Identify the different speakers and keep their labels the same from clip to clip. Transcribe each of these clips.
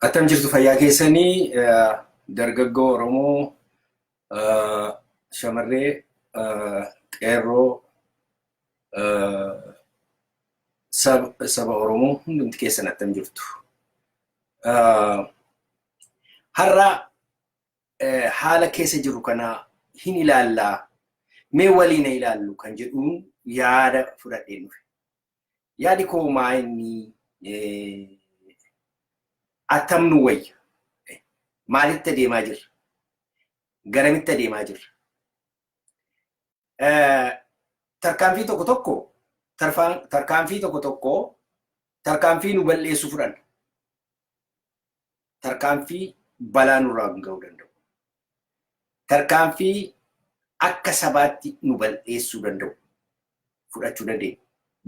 Speaker 1: Attam jirtu fayyaa keessanii dargaggoo Oromoo shamarree qeerroo saba Oromoo hundumti keessan attam jirtu. Har'a haala keessa jiru kana hin ilaallaa mee waliin ilaallu kan jedhuun yaada fudhadheen dhufe. Yaadi koo maa inni attam nu wayya? Maalitti adeemaa jirra? Garamitti adeemaa jirra? Tarkaanfii tokko tokko tarkaanfii tokko tokko tarkaanfii nu bal'eessu fudhanna. Tarkaanfii balaa nurraa ga'uu danda'u. Tarkaanfii akka sabaatti nu bal'eessuu danda'u fudhachuu dandeenya.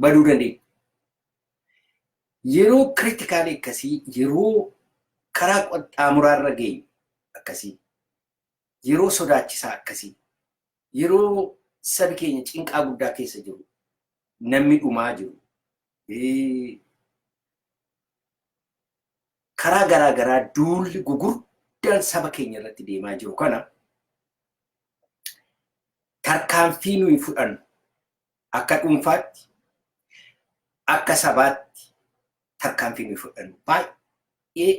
Speaker 1: Baduu dandeenya. Yeroo kiritikaalii akkasii yeroo karaa qaxxaamuraarra geenyu akkasii yeroo sodaachisaa akkasii yeroo sabi keenya cinqaa guddaa keessa jiru namni dhumaa jiru karaa garaa garaa duulli gugurdaan saba keenya irratti deemaa jiru kana tarkaanfii nuyi fudhannu akka dhuunfaatti akka sabaatti tarkaanfii nuyi fudhannu baay'ee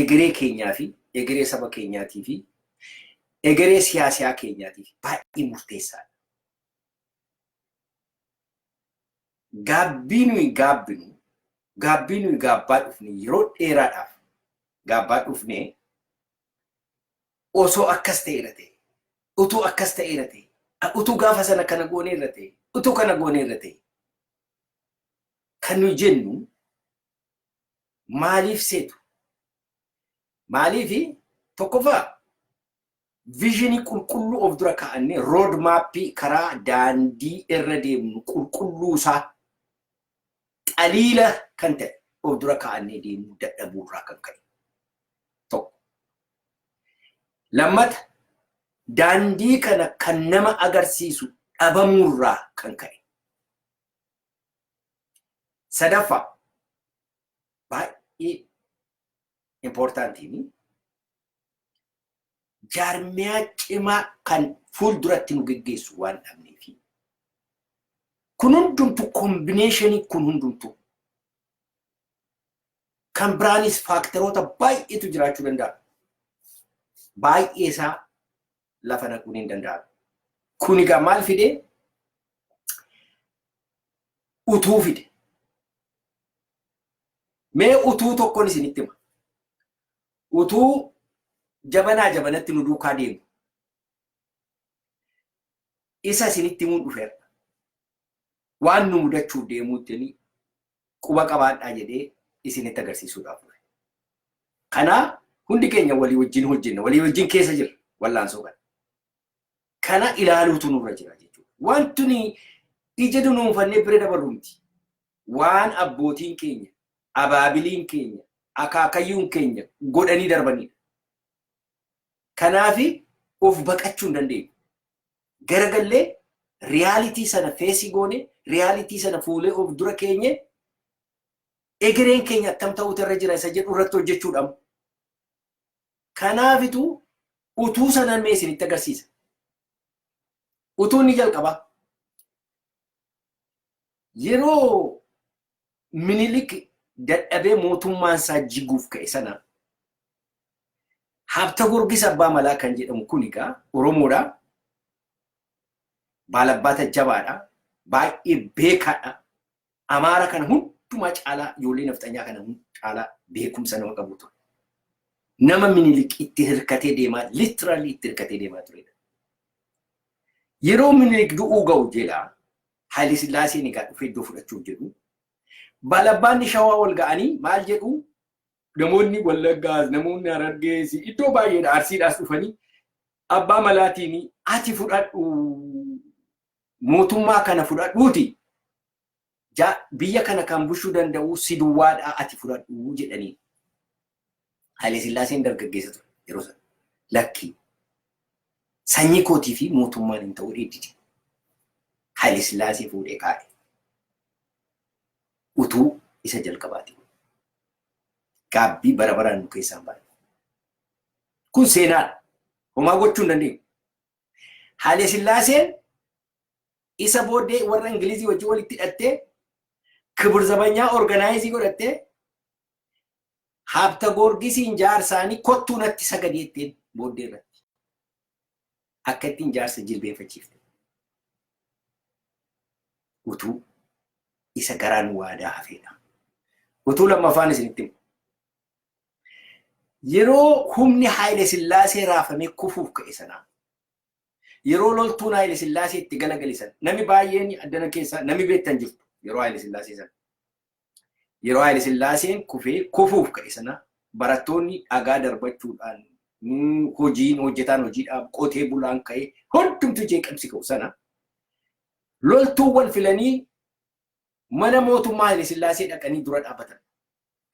Speaker 1: egeree keenyaa fi egeree saba keenyaatii fi egeree siyaasaa keenyaatiif baay'ee murteessaadha. Gaabbii nuyi gaabbinu, gaabbii nuyi gaabbaa dhufne yeroo dheeraadhaaf gaabbaa dhufne osoo akkas ta'eera ta'e, utuu akkas ta'eera ta'e, utuu gaafa sana kana gooneerra ta'e, utuu kana gooneerra ta'e kan nuyi jennu maaliif seetu? Maaliif tokkoffaa viizhinii qulqulluu of dura kaa'annee rood maappii karaa daandii irra deemnu qulqulluu isaa xaliila kan ta'e of dura kaa'annee deemuu dadhabuu irraa kan ka'e. Tokko. Lammata daandii kana kan nama agarsiisu dhabamuu irraa kan ka'e. Sadaffaa baay'ee impoortaantiin jaarmiyaa cimaa kan fuulduratti nu geggeessu waan dhabneefi. Kun hundumtu kombineeshinii kun hundumtu kan biraanis faaktaroota baay'eetu jiraachuu danda'a. Baay'ee isaa lafa naquun hin danda'amu. Kun egaa maal fide? Utuu fide. Mee utuu tokkoon isinitti hima. Utuu jabanaa jabanatti nu duukaa deemu. Isa isinitti himuun dhufeera. Waan nu mudachuuf deemuutti quba qabaadhaa jedhee isinitti agarsiisuudhaaf dhufe. Kanaa hundi keenya walii wajjin hojjenna, walii wajjin keessa jirra wallaansoo kana. Kana ilaaluutu nurra jira jechuudha. Wanti nuyi ija dunuunfannee bira dabarru miti. Waan abbootiin keenya, abaabiliin keenya, akaakayyuun keenya godhanii darbanidha. Kanaafi of baqachuu hin dandeenyu. Garagallee riyaalitii sana feesii goone, riyaalitii sana fuulee of dura keenye egereen keenya attam ta'uutu irra jira isa jedhu irratti hojjechuudha. Kanaafitu utuu sanaan mee isinitti agarsiisa. Utuu inni jalqabaa. Yeroo Minilik dadhabee mootummaan isaa jiguuf ka'e sana Habta Gorgis Abbaa Malaa kan jedhamu kun egaa Oromoodha. Baalabbaata jabaadha. Baay'ee beekaadha. Amaara kana hundumaa caalaa ijoollee nafxanyaa kana caalaa beekumsa nama qabu ture. Nama Minilik itti hirkatee deemaa literally itti hirkatee deemaa turedha. Yeroo Minilik du'uu ga'u jedha Haayile Sillaaseen egaa dhufee iddoo fudhachuuf jedhu. Baalabbaanni Shawaa wal ga'anii maal jedhu namoonni Wallaggaas namoonni Harargees iddoo baay'eedha Arsiidhaas dhufanii abbaa malaatiin ati fudhadhu mootummaa kana fudhadhuuti biyya kana kan bushuu danda'u si duwwaadha ati fudhadhu jedhanii. Haayile Sillaaseen dargaggeessa ture yeroo sana. Lakki sanyii kootii fi mootummaan hin ta'uu dide. Haayile Sillaasee fuudhee kaa'e. Utuu isa jalqabaati. Gaabbii bara baraan nu keessaa hin baane. Kun seenaadha. Homaa gochuu hin dandeenyu. Haile Sillaaseen isa booddee warra Ingilizii wajjin walitti hidhattee, Kibir Zabanyaa organize godhattee, Habta Goorgisiin jaarsaanii kottuu natti sagadi jetteen booddee irratti. Akka ittiin jaarsa jilbeenfachiifte. Utuu isa garaan waadaa hafeedha. Utuu lammaffaan isinitti himu. Yeroo humni Haayile Sillaasee raafamee kufuuf ka'e sanaa, yeroo loltuun Haayile Sillaasee itti galagale sana, namni baay'een addana keessaa namni beektan jirtu yeroo Haayile Sillaasee sana. Yeroo Haayile Sillaaseen kufee kufuuf ka'e sana barattoonni dhagaa darbachuudhaan, hojiin hojjetaan hojiidhaaf, qotee bulaan ka'ee, hundumtuu jeeqamsi ka'u sana, loltuuwwan filanii mana mootummaa Haayile Sillaasee dhaqanii dura dhaabbatan.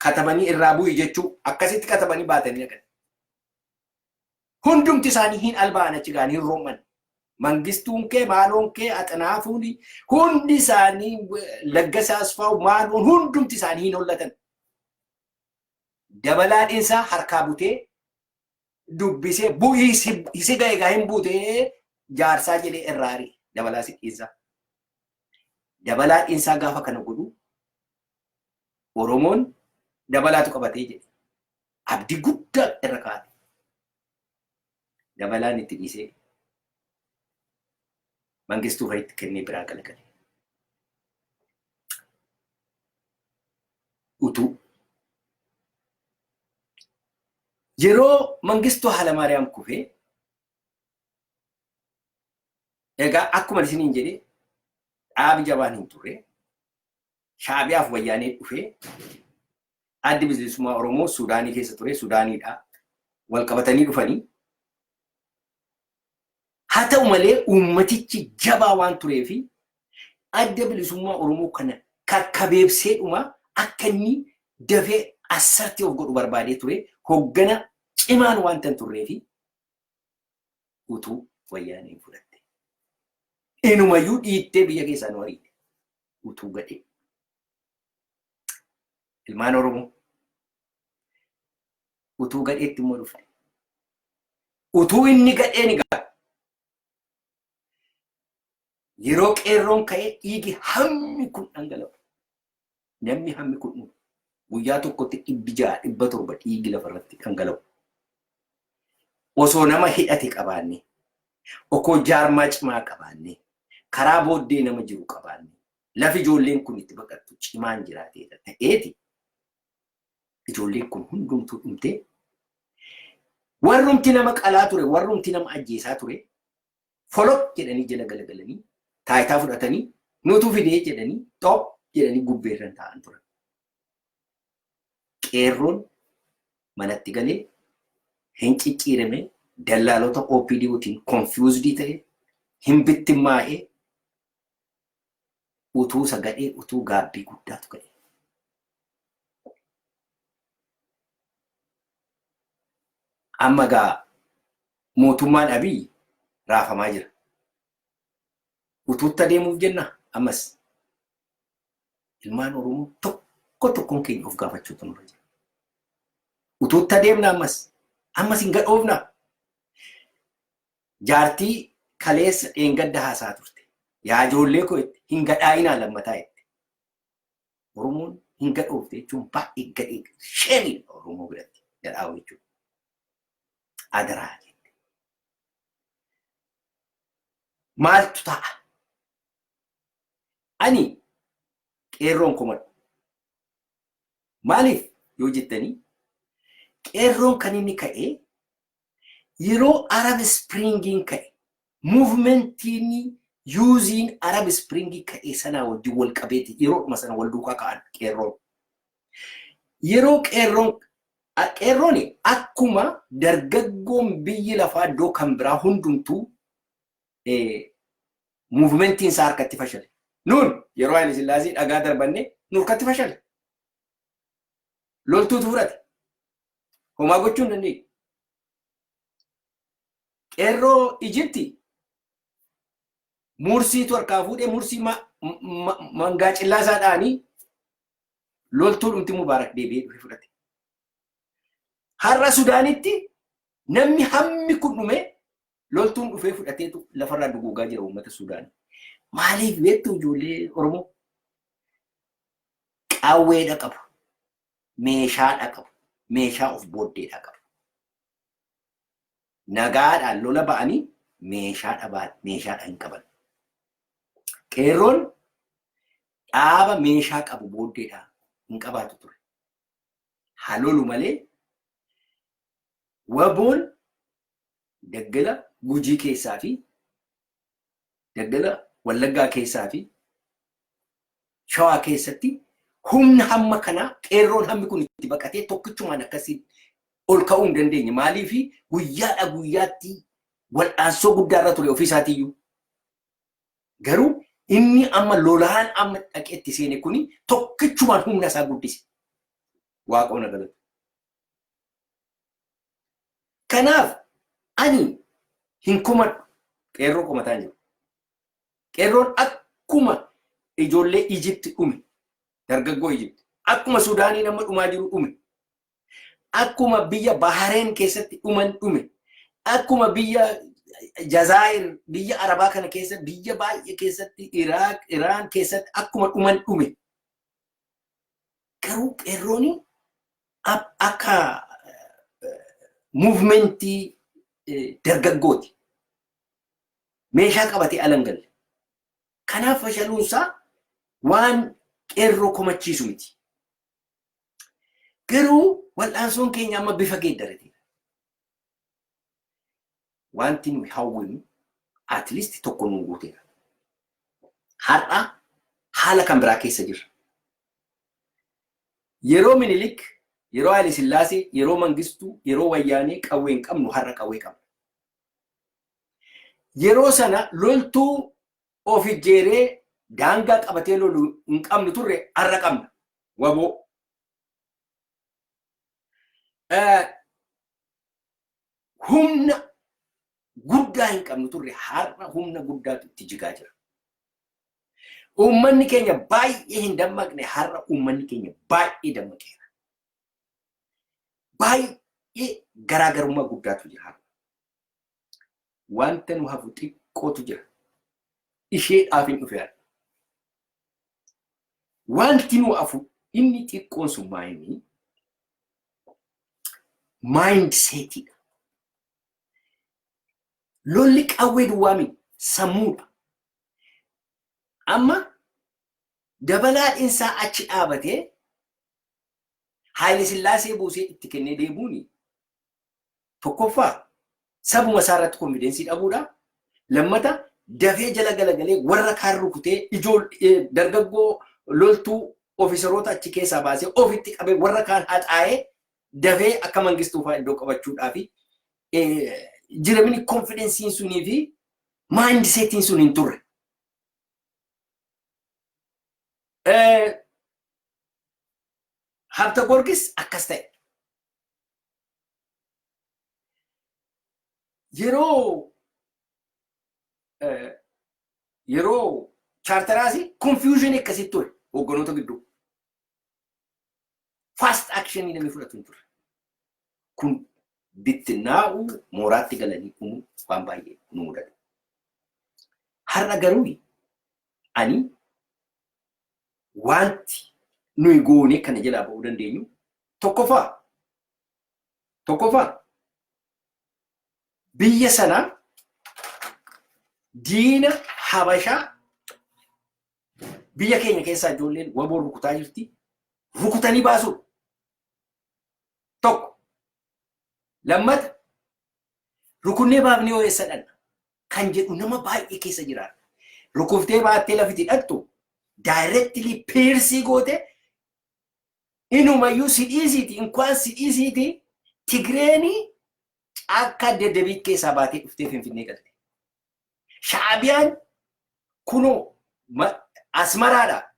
Speaker 1: Katabanii irraa bu'i jechuu akkasitti katabanii baatanii dhaqan. Hundumti isaanii hin alba'an, achi ga'anii hin room'an. Mangistuun kee, maaloon kee, Axinaafuun, hundi isaanii, Laggasa Asfaawu, maaloon, hundumti isaanii hin hollatan. Dabalaa Dhiinsaa harkaa butee dubbisee, bu'ii si ga'e gaa hin buutee jaarsaa jedhee irraa ari'e Dabalaa Dhiinsaa. Dabalaa Dhiinsaa gaafa kana godhu Oromoon Dabalaatu qabatee jedhe. Abdii guddaa irra kaa'ate. Dabalaan itti dhiisee Mangistuu fa'itti kennee biraa galagale. Utuu yeroo Mangistuu Haalamaariyaam kufee, egaa akkuma isiniin jedhe, dhaabi jabaan hin turre. Shaabiyaaf Wayyaanee dhufee, Addi Bilisummaa Oromoo Suudaanii keessa ture, Suudaaniidha wal qabatanii dhufanii. Haa ta'u malee, uummatichi jabaa waan tureefi Adda Bilisummaa Oromoo kana kakkabeebseedhuma akka inni dafee assartii of godhu barbaadee ture. Hoggana cimaan waanta hin turreefi utuu Wayyaaneen fudhatte. Inumayyuu dhiittee biyya keessaa nu ariite. Utuu gadhee. Ilmaan Oromoo, utuu gadheetti immoo dhufne. Utuu inni gadheen egaa yeroo qeerroon ka'ee dhiigi hammi kun dhangala'u. Namni hammi kun dhumu. Guyyaa tokkotti 600, 700 dhiigi lafarratti dhangala'u. Osoo nama hidhate qabaanne, okoo jaarmaa cimaa qabaanne, karaa booddee nama jiru qabaanne, lafi ijoolleen kun itti baqattu cimaan jiraateedha ta'eeti, ijoolleen kun hundumtuu dhumtee, warrumti nama qalaa ture, warrumti nama ajjeesaa ture, folok jedhanii jala galagalanii taayitaa fudhatanii, nutu fidee jedhanii, xop jedhanii gubbeerran taa'an turan. Qeerroon manatti galee hin cicciirame, dallaalota OPDOtiin confused ta'e, hin bittimmaa'ee, utuu sagadhee, utuu gaabbii guddaatu ka'e. Amma gaa mootummaan Abiy raafamaa jira. Utuutti adeemuuf jenna ammas. Ilmaan Oromoo, tokko tokkoon keenya of gaafachuutu nurra jira. Utuutti adeemna ammas. Ammas hin gadhoofna. Jaartii kaleessa dheengadda haasaa turte. Yaa ijoollee koo itti hin gadhaa'inaa lammataa itti. Oromoon hin gadhoofte jechuun baay'ee gadhee, shameiidha Oromoo biratti gadhaa'u jechuudha. Adaraa jette. Maaltu ta'a? Ani qeerroon komadhu. Maaliif yoo jettanii, qeerroon kan inni ka'ee yeroo Arab Springiin ka'e, movementiin youthiin Arab Springii ka'e sanaa wajjin wal qabeeti, yeroodhuma sana wal duukaa ka'an qeerroon. Yeroo qeerroon akkuma dargaggoon biyyi lafaa iddoo kan biraa hundumtuu movementiin isaa harkatti fashale. Nuun yeroo Haile Sillaasee dhagaa darbanne nu harkatti fashale. Loltuutu fudhate. Homaa gochuu hin dandeenye. Qeerroo Ijipti Mursiitu harkaa fuudhee, Mursii mangaa cillaa isaa dha'anii, loltuu dhumti Mubaarak deebi'ee dhufe fudhate. Har'a Sudaanitti namni hammi kun dhume, loltuun dhufee fudhateetu lafarraa duguugaa jira uummata Sudaan. Maaliif beektu, ijoollee Oromoo? Qawweedha qabu. Meeshaadha qabu. Meeshaa of booddeedha qabu. Nagaadhaan lola ba'anii meeshaadha hin qaban. Qeerroon dhaaba meeshaa qabu booddeedha hin qabaatu ture. Haa lolu malee, WBOn daggala Gujii keessaa fi daggala Wallaggaa keessaa fi Shawaa keessatti humna hamma kanaa qeerroon hammi kun itti baqatee tokkichumaan akkasii ol ka'uu hin dandeenye. Maaliif? Guyyaadha guyyaatti wal'aansoo guddaa irra ture ofiisaatiiyyuu. Garuu inni amma lolaan amma dhaqee itti seene kuni tokkichumaan humna isaa guddise. Waaqoon galatu. Kanaaf ani hin komadhu, qeerroo komataa hin jiru. Qeerroon akkuma ijoollee Ijipti dhume, dargaggoo Ijipti, akkuma Sudaanii nama dhumaa jiru dhume, akkuma biyya Bahareen keessatti dhuman dhume, akkuma biyya Jazaayir, biyya Arabaa kana keessa, biyya baay'ee keessatti, Iraaq, Iraan keessatti akkuma dhuman dhume. Garuu qeerrooni akka movementii dargaggooti. Meeshaa qabatee ala hin galle. Kanaaf fashaluunsaa waan qeerroo komachiisu miti. Garuu wal'aansoon keenya amma bifa geeddarateera. Wanti nuyi hawwinu at least tokko nuu guuteera. Har'a haala kan biraa keessa jirra. Yeroo Minilik, yeroo Haile Sillaasee, yeroo Mangistuu, yeroo Wayyaanee qawwee hin qabnu, har'a qawwee qabna. Yeroo sana loltuu of ijjeeree daangaa qabatee lolu hin qabnu turre, har'a qabna. WBO. Humna guddaa hin qabnu turre, har'a humna guddaatu itti jigaa jira. Uummanni keenya baay'ee hin dammaqne, har'a uummanni keenya baay'ee dammaqeera. Baay'ee garaagarummaa guddaatu jira har'a. Wanta nu hafu xiqqootu jira. Isheedhaaf hin dhufe har'a. Wanti nu hafu inni xiqqoon sun maayini? Mindsetiidha. Lolli qawwee duwwaa miti, sammuudha. Amma Dabalaa Dhinsaa achi dhaabatee Haayile Sillaasee buusee itti kennee deemuun, tokkoffaa sabuma isaa irratti confidence dhabuudha. Lammata, dafee jala galagalee warra kaan rukutee ijoollee dargaggoo loltuu ofiisaroota achi keessaa baasee ofitti qabee warra kaan haxaa'ee dafee akka Mangistuu fa'aa iddoo qabachuudhaa fi jiramini confidenceiin sunii fi mindsetiin sun hin turre. Habta Gorgis akkas ta'e. Yeroo chaarteraasi confusion akkasitti ture hogganoota gidduu. Fast action namni fudhatu hin turre. Kun bittinnaa'uu, mooraatti galanii dhumuu, waan baay'ee nu mudatu. Har'a garuu ani wanti nuyi goonee kana jalaa ba'uu dandeenyu, tokkoffaa biyya sana diina Habashaa biyya keenya keessaa ijoolleen WBOn rukutaa jirti. Rukutanii baasuudha. Tokko. Lammata, rukunnee baafnee hoo eessa dhanna kan jedhu nama baay'ee keessa jiraata. Rukuftee baattee lafiti dhaqxu directly pierce goote, inumayyuu si dhiisiiti, inkwaan si dhiisiiti, Tigreeni akka Dedebiit keessaa baatee dhuftee Finfinnee galte. Sha'abiyaan kunoo Asmaraadha.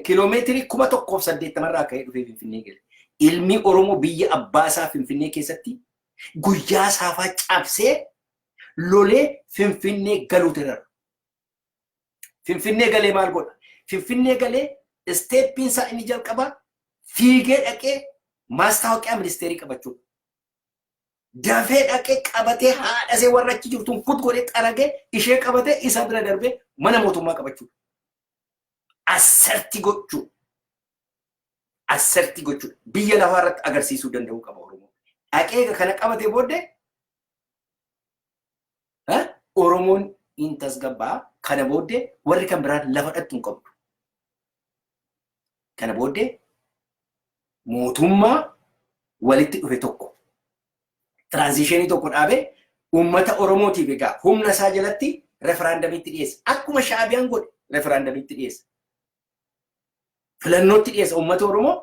Speaker 1: Kiloomeetirii 1080rraa ka'ee dhufee Finfinnee gale. Ilmi Oromoo biyya abbaa isaa Finfinnee keessatti guyyaa saafaa cabsee lolee Finfinnee galuutu irra. Finfinnee galee maal godha? Finfinnee galee stepiin isaa inni jalqabaa fiigee dhaqee ማስታወቂያ ሚኒስቴሪ qabachuu. Dafee dhaqee qabatee haadhasee warra achi jirtuun kut godhee xaragee ishee qabatee isa bira darbee mana mootummaa qabachuu. Assert gochuu. Assert gochuu. Biyya lafaa irratti agarsiisuu danda'uu qaba Oromoo. Dhaqee kana qabatee booddee Oromoon in tasgabbaa. Kana booddee warri kan biraan lafa dhattu hin qabdu. Kana booddee mootummaa walitti dhufe tokko transition tokko dhaabee uummata Oromootiif egaa humna isaa jalatti referendumitti dhiyeessa. Akkuma Shaabiyaan godhe referendumitti dhiyeessa. Filannootti dhiyeessa. Uummata Oromoo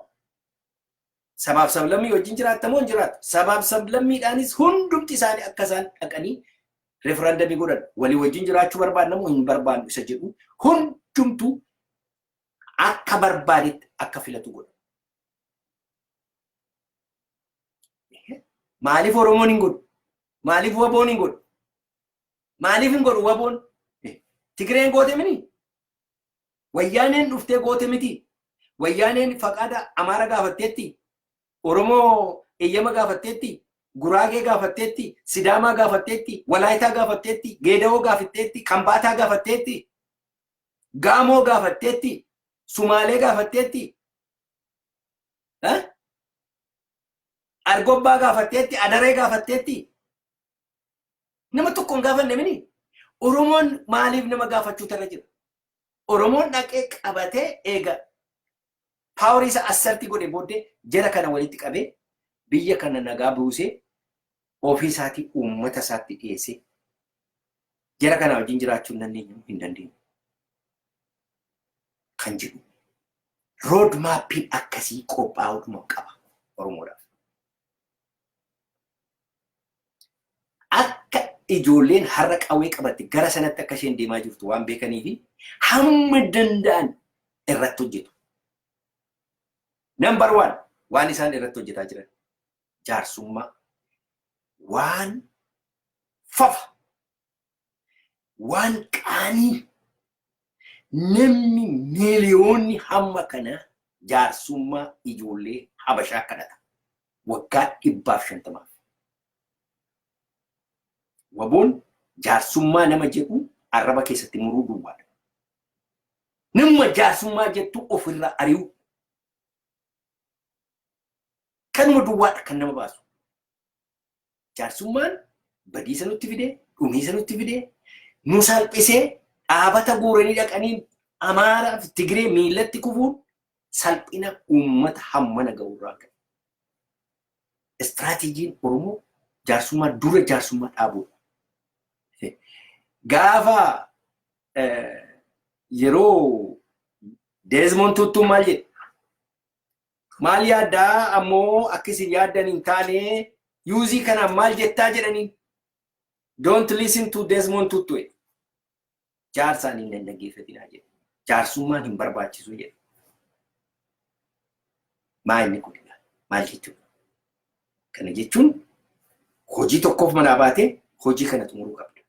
Speaker 1: sabaaf sablammii wajjin jiraattamoo hin jiraatu? Sabaaf sablammiidhaanis hundumti isaanii akka isaan dhaqanii referendum godhan, walii wajjin jiraachuu barbaadnamoo hin barbaannu isa jedhu, hundumtuu akka barbaadetti akka filatu godha. Maaliif Oromoon hin godhu? Maaliif WBOn hin godhu? Maaliif hin godhu WBOn? Tigreen goote mini? Wayyaaneen dhuftee goote miti? Wayyaaneen faqaada Amaara gaafatteetti? Oromoo eeyyama gaafatteetti? Guraagee gaafatteetti? Sidaamaa gaafatteetti? Walaayitaa gaafatteetti? Geedawoo gaafatteetti? Kambaataa gaafatteetti? Gaamoo gaafatteetti? Sumaalee gaafatteetti? Argobbaa gaafatteetti? Adaree gaafatteetti? Nama tokko hin gaafanne mini? Oromoon maaliif nama gaafachuu irra jira? Oromoon dhaqee qabatee eega power isa assert godhe booddee jara kana walitti qabee biyya kana nagaa buusee ofii isaatii uummata isaatti dhiyeessee jara kana wajjin jiraachuu hin dandeenyu, hin dandeenyu. Kan jedhu road mapiin akkasii qophaa'uudhuma qaba Oromoodhaaf. Akka ijoolleen har'a qawwee qabatte gara sanatti akka isheen deemaa jirtu waan beekaniifi hamma danda'an irratti hojjetu. Number one, waan isaan irratti hojjetaa jiran jaarsummaa, waan fafa, waan qaanii. Namni miiliyoonni hamma kana jaarsummaa ijoollee Habashaa kadhata. Waggaa 150f. WBOn jaarsummaa nama jedhu arraba keessatti muruu duwwaadha. Nama jaarsummaa jettu ofirraa ari'u. Kanuma duwwaadha kan nama baasu. Jaarsummaan badiisa nutti fide, dhumiisa nutti fide, nu salphisee dhaabata guuranii dhaqanii Amaaraa fi Tigree miillatti kufuun salphina uummata hammana ga'urraa ka'e. Istiraateejiin Oromoo jaarsummaa dura jaarsummaa dhaabuudha. Gaafa yeroo Desmond Tutu maal jedhe? Maal yaaddaa ammoo akka isin yaaddan hin taane yuuzii kanaan maal jettaa jedhaniin. "Don't listen to Desmond Tutu." Jaarsaan hin dhaggeeffatinaa jedhe. Jaarsummaan hin barbaachisu jedhe. Maa inni kun maal jechuudha? Kana jechuun hojii tokkoof manaa baatee hojii kana xumuruu qabda.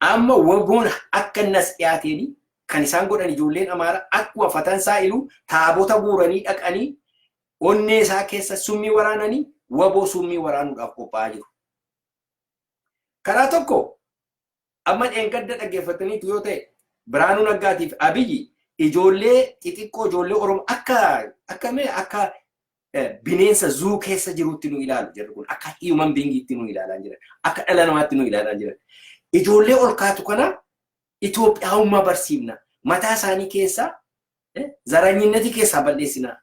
Speaker 1: Amma WBOn akka nas dhiyaateeni kan isaan godhan, ijoolleen Amaaraa akkuma fatansaa iluu taabota guuranii dhaqanii onnee isaa keessa summii waraananii WBO summii waraanuudhaaf qophaa'aa jiru. Karaa tokko amma dheengadda dhaggeeffataniitu yoo ta'e, Biraanuu Naggaatiif Abiyyi ijoollee xixiqqoo, ijoollee Oromoo akka mee akka bineensa zoo keessa jirutti nu ilaalu. Jarri kun akka human beingiitti nu ilaalaa jiran, akka dhala namaatti nu ilaalaa jiran. Ijoollee ol kaatu kana Itoophiyaawummaa barsiifna, mataa isaanii keessaa zaranyinnatii keessaa balleessinaa,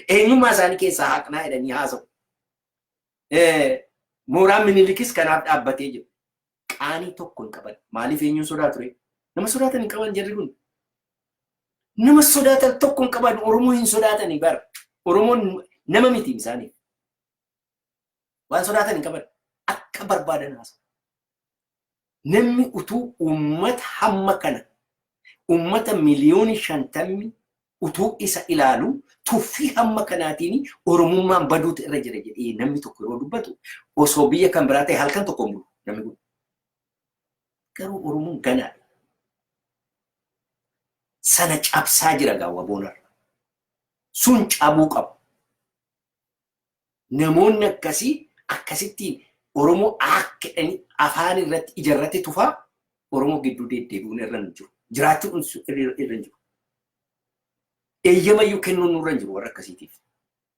Speaker 1: eenyummaa isaanii keessaa haqnaa jedhanii haasa'u. Mooraan Minilikis kanaaf dhaabbatee jira. Qaanii tokko hin qaban. Maaliif, eenyuun sodaa ture? Nama sodaatan hin qaban jarri kun. Nama sodaatan tokko hin qaban. Oromoo hin sodaatani bara. Oromoon nama miti isaaniif. Waan sodaatan hin qaban. Akka barbaadan haasa'u. Namni utuu uummata hamma kana, uummata 50 miliyoonii utuu isa ilaalu, tuffii hamma kanaatiin Oromummaan baduutu irra jira jedhee namni tokko yeroo dubbatu, osoo biyya kan biraa ta'e halkan tokko hin bulu namni kun. Garuu Oromoon ganaadha. Sana cabsaa jira gaa WBOnarra. Sun cabuu qaba. Namoonni akkasii akkasittiin Oromoo akka jedhanii afaan irratti ijarratti tufaa Oromoo gidduu deddeebi'uun irra hin jiru. Jiraachuun irra hin jiru. Eeyyamayyuu kennuun nurra hin jiru warra akkasiitiif.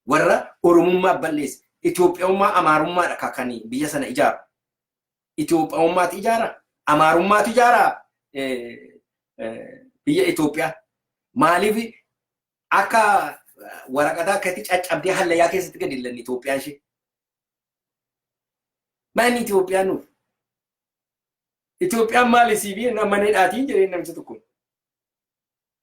Speaker 1: Warra Oromummaa balleesse. Itoophiyaummaa Amaarummaadha kan biyya sana ijaaru. Itoophiyaummaatu ijaara. Amaarummaatu ijaara biyya Itoophiyaa. Maaliif akka waraqataa akkatti caccabdee hallayyaa keessatti gadi illanni Itoophiyaan ishee? Maali Itoophiyaan nuuf? Itoophiyaan maali sii mana hidhaatiin jedhee namicha tokko.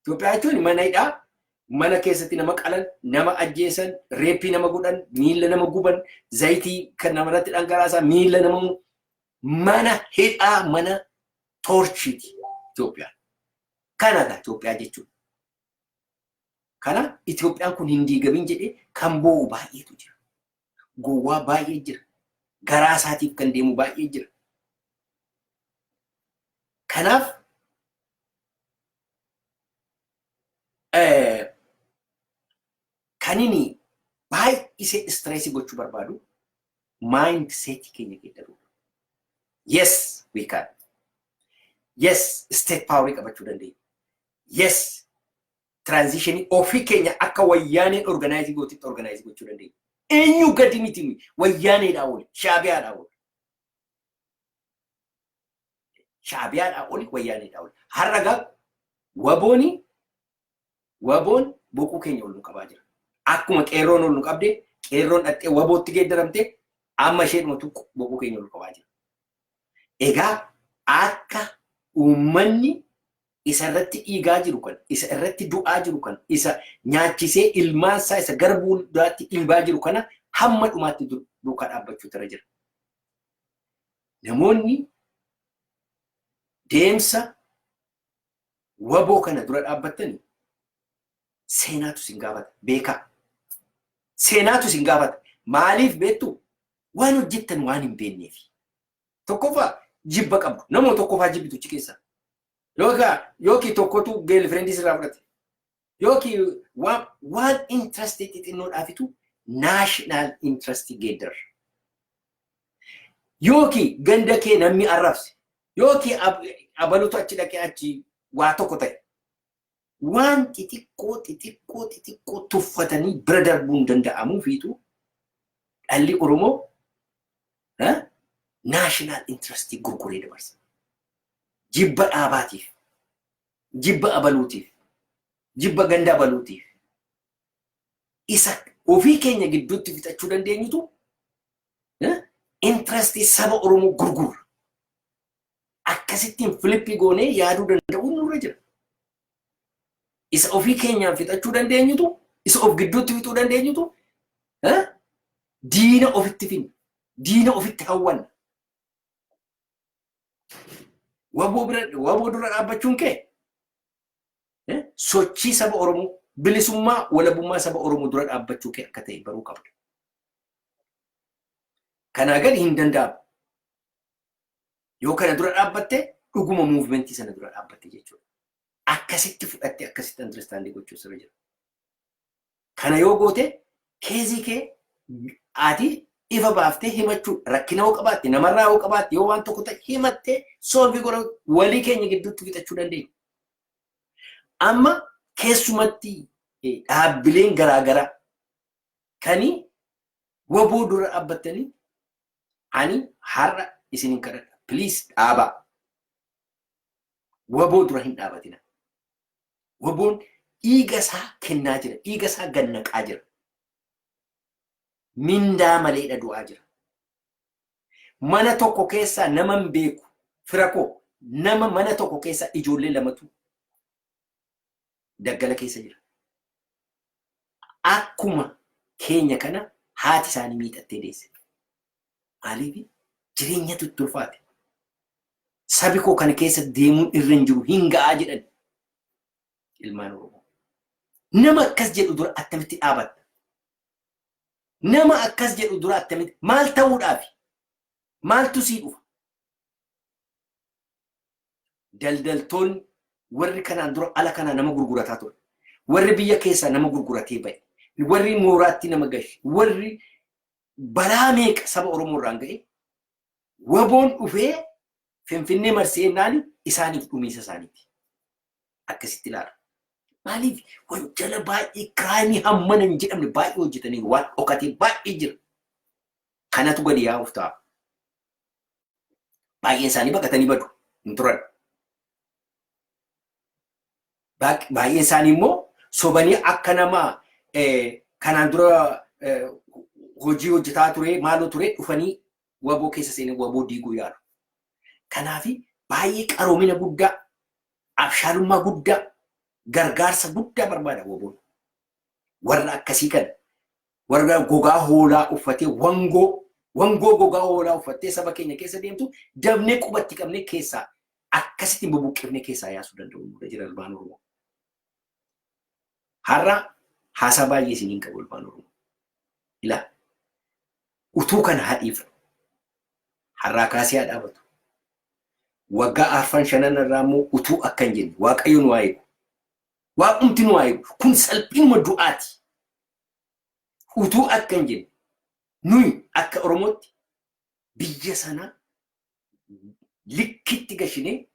Speaker 1: Itoophiyaa jechuun mana hidhaa, mana keessatti nama qalan, nama ajjeesan, rape nama godhan, miila nama guban, zayitii kan namarratti dhangalaasan, miila nama mana hidhaa, mana tortureiti Itoophiyaan. Kanadha Itoophiyaa jechuun. Kana Itoophiyaan kun hin diigamin jedhee kan boo'u baay'eetu jira. Gowwaa baay'ee jira. Garaa isaatiif kan deemu baay'ee jira. Kanaaf kan inni baay'isee stress gochuu barbaadu mindset keenya geeddaruudha. Yes, we can. Yes, state power qabachuu dandeenya. Yes, transitionii ofii keenya akka Wayyaaneen organize gootitti organize gochuu dandeenya. Eenyu gadi miti nuyi? Wayyaaneedhaa oli, Shaabiyaadhaa oli. Shaabiyaadhaa oli, Wayyaaneedhaa oli. Har'a gaa WBOni, WBOn boquu keenya ol nu qabaa jira. Akkuma qeerroon ol nu qabde, qeerroon dhattee WBOtti geeddaramte, amma isheedhumatu boquu keenya ol qabaa jira. Egaa akka uummanni isa irratti dhiigaa jiru kan, isa irratti du'aa jiru kan, isa nyaachisee ilmaansaa isa gara fuulduraatti dhiibaa jiru kana hamma dhumaatti duukaa dhaabbachuu irra jira. Namoonni deemsa WBO kana dura dhaabbattanii seenaatu isin gaafata. Beekaa. Seenaatu isin gaafata. Maaliif beektu? Waan hojjettan waan hin beekneef. Tokkoffaa jibba qabdu. Nama tokkoffaa jibbitu achi keessa. Yookiin tokkotu girlfriendii sirraa fudhate. Yookiin waan interest xixinnoodhaafitu national interest geeddara. Yookiin ganda kee namni arrabse. Yookiin abalutu achi dhaqee achi waa tokko ta'e. Waan xixiqqoo xixiqqoo xixiqqoo tuffatanii bira darbuun danda'amuufiitu dhalli Oromoo national interest gurguree dabarsa. Jibba dhaabaatiif, jibba abaluutiif, jibba ganda abaluutiif. Isa ofii keenya gidduutti fixachuu dandeenyutu interest saba Oromoo gurgurra. Akkasittiin flip goonee yaaduu danda'uun nurra jira. Isa ofii keenyaan fixachuu dandeenyutu, isa of gidduutti fixuu dandeenyutu diina ofitti finna. Diina ofitti hawwanna. WBO dura dhaabbachuun kee sochii saba Oromoo, bilisummaa walabummaa saba Oromoo dura dhaabbachuu kee akka ta'e baruu qabda. Kanaa gadi hin danda'amu. Yoo kana dura dhaabbatte, dhuguma movementii sana dura dhaabbatte jechuudha. Akkasitti fudhatte, akkasitti understand gochuu sirra jira. Kana yoo goote, case kee ati ifa baaftee himachuu, rakkina yoo qabaatte, namarraa yoo qabaatte, yoo waan tokko ta'e himattee solve godha, walii keenya gidduutti fixachuu dandeenya. Amma keessumatti dhaabbileen garaagaraa kani WBO dura dhaabbattanii, ani har'a isinin kadhadha. Please dhaabaa. WBO dura hin dhaabatina. WBOn dhiiga isaa kennaa jira. Dhiiga isaa gannaqaa jira. Mindaa maleedha du'aa jira. Mana tokko keessaa nama hin beeku. Fira koo nama mana tokko keessaa ijoollee lamatu daggala keessa jira. Akkuma keenya kana haati isaanii miidhattee deesse. Maaliif? Jireenyatu itti ulfaate. Sabi koo kana keessa deemuun irra hin jiru, hin ga'aa jedhan ilmaan Oromoo. Nama akkas jedhu dura attamitti dhaabatta? Nama akkas jedhu dura attamitti maal ta'uudhaafi? Maaltu sii dhufa? Daldaltoonni warri kanaan dura ala kanaa nama gurgurataa ture. Warri biyya keessaa nama gurguratee ba'e. Warri mooraatti nama gashe. Warri Balaa meeqa saba Oromoo irraan ga'e, WBOn dhufee Finfinnee marsee naani isaaniif dhumiisa isaaniiti. Akkasitti ilaala. Maaliif wanjala baay'ee, crime hammana hin jedhamne baay'ee hojjetanii, waan dhokatee baay'ee jira. Kanatu gadi yaa'uuf ta'a. Baay'een isaanii baqatanii badu, hin turan. Baay'een isaanii immoo sobanii akka nama kanaan dura hojii hojjetaa ture, maaloo ture, dhufanii WBO keessa seenee WBO diiguu yaalu. Kanaaf baay'ee qaroomina guddaa, abshaalummaa guddaa, gargaarsa guddaa barbaada WBOn. Warra akkasii kana, warra gogaa hoolaa uffatee, wangoo gogaa hoolaa uffattee saba keenya keessa deemtu, dabnee qubatti qabnee keessaa akkasitti bubuqqifnee keessaa yaasuu danda'u nurra jira, ilmaan Oromoo. Har'a haasaa baay'ee isiniin qabu, ilmaan Oromoo. Ilaa, utuu kana hadhiifnu har'aa kaasee haa dhaabatu. Waggaa arfan shanan irraa immoo utuu akka hin jenne, Waaqayyo nu haa eegu. Waaqumti nu haa eegu. Kun salphinuma du'aati. Utuu akka hin jenne, nuyi akka Oromootti biyya sana likkitti gashinee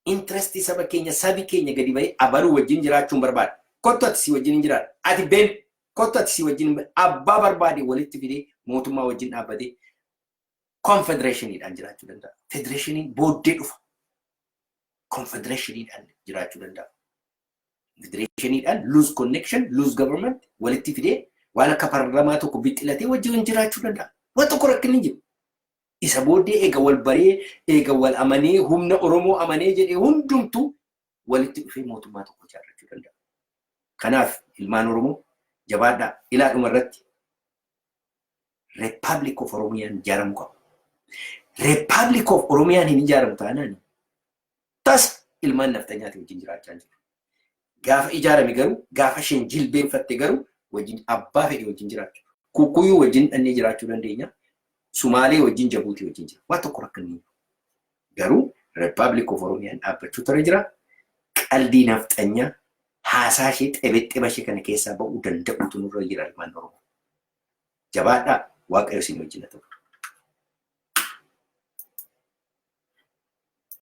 Speaker 1: interest saba keenya, sabi keenya gadi bahee abaluu wajjin jiraachuun barbaada. Kottu ati si wajjin hin jiraadha. Ati been kottu ati si wajjin abbaa barbaade walitti fidee mootummaa wajjin dhaabbatee confederationiidhaan jiraachuu danda'a. Federationiin booddee dhufa. Confederationiidhaan jiraachuu danda'a. Federationiidhaan loose connection, loose government walitti fidee waan akka paarlaamaa tokko bixxilatee wajjin jiraachuu danda'a. Waan tokko rakkinni hin jiru. Isa booddee eega wal baree, eega wal amanee, humna Oromoo amanee jedhee, hundumtuu walitti dhufee mootummaa tokko ijaarrachuu danda'a. Kanaaf ilmaan Oromoo, jabaadhaa. Ilaa, dhuma irratti Republic of Oromiyaan ijaaramuu qaba. Republic of Oromiyaan hin ijaaramu taanaan tasa ilmaan nafxanyaati wajjin jiraachaa jiru. Gaafa ijaarame garuu, gaafa isheen jilbeenfatte garuu, wajjin abbaa fedhe wajjin jiraachuu. Kukkuyyuu wajjin dhannee jiraachuu dandeenya. Sumaalee wajjin, Jabuutii wajjin jira. Waan tokko rakkanni. Garuu Republic of Oromiyaan dhaabbachuu ture jira. Qaldii nafxanyaa, haasaa ishee, xebexxeba ishee kana keessaa ba'uu danda'utu nurra jira, ilmaan Oromoo. Jabaadhaa, Waaqayyo isin wajjin haa ta'u.